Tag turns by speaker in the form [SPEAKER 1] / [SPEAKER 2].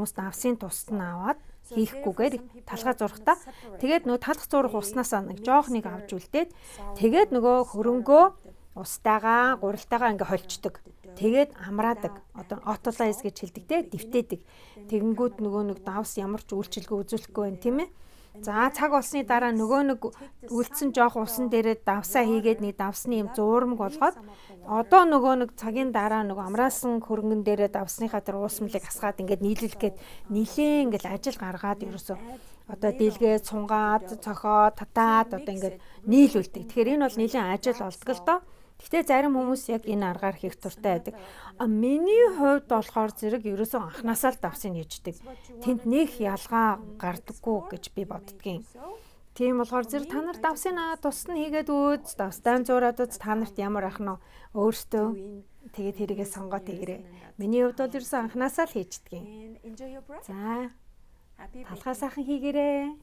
[SPEAKER 1] хүмүүст авсын тусад нь аваад Хийхгүйгээр талхаа зурхтаа тэгээд нөгөө талх зурх уснаасаа нэг жоох нэг авч үлдээд тэгээд нөгөө хөрөнгөө устайгаа гурилтайгаа ингээ холчдөг. Тэгээд амраадаг. Одоо autolyze гэж хэлдэг те, дэвтээдэг. Тэгэнгүүт нөгөө нэг давс ямар ч үйлчилгээ үзүүлэхгүй байна, тийм ээ. За, цаг болсны дараа нөгөө нэг үлдсэн жоох усан дээрээ давсаа хийгээд, нэг давсны юм зуурмаг болгоод, одоо нөгөө нэг цагийн дараа нөгөө амраасан хөрөнгөн дээрээ давсныхаа тэр уусмалыг асгаад, ингээд нийлүүлэх гээд нилээн ингээд ажил гаргаад, ерөөсөө одоо дийлгээ цунгаад, цохоод, татаад, одоо ингээд нийлүүлдэг. Тэгэхээр энэ бол нилээн ажил болдог л доо. Гэхдээ зарим хүмүүс яг энэ аргаар хийх дуртай байдаг. А миний хувьд болохоор зэрэг ерөөсөө анханасаа л давсыг хийждэг. Тэнд нэх ялгаа гардаггүй гэж би боддгийн. Тийм болохоор зэрэг та нар давсыг тус нь хийгээд үз, давстай зуураад үз, та нарт ямар ах нь өөртөө тэгээд тэрийгээ сонгоод хийгэрээ. Миний хувьд бол ерөөсөө анханасаа л хийждэг. За, талхаа сайхан хийгэрээ.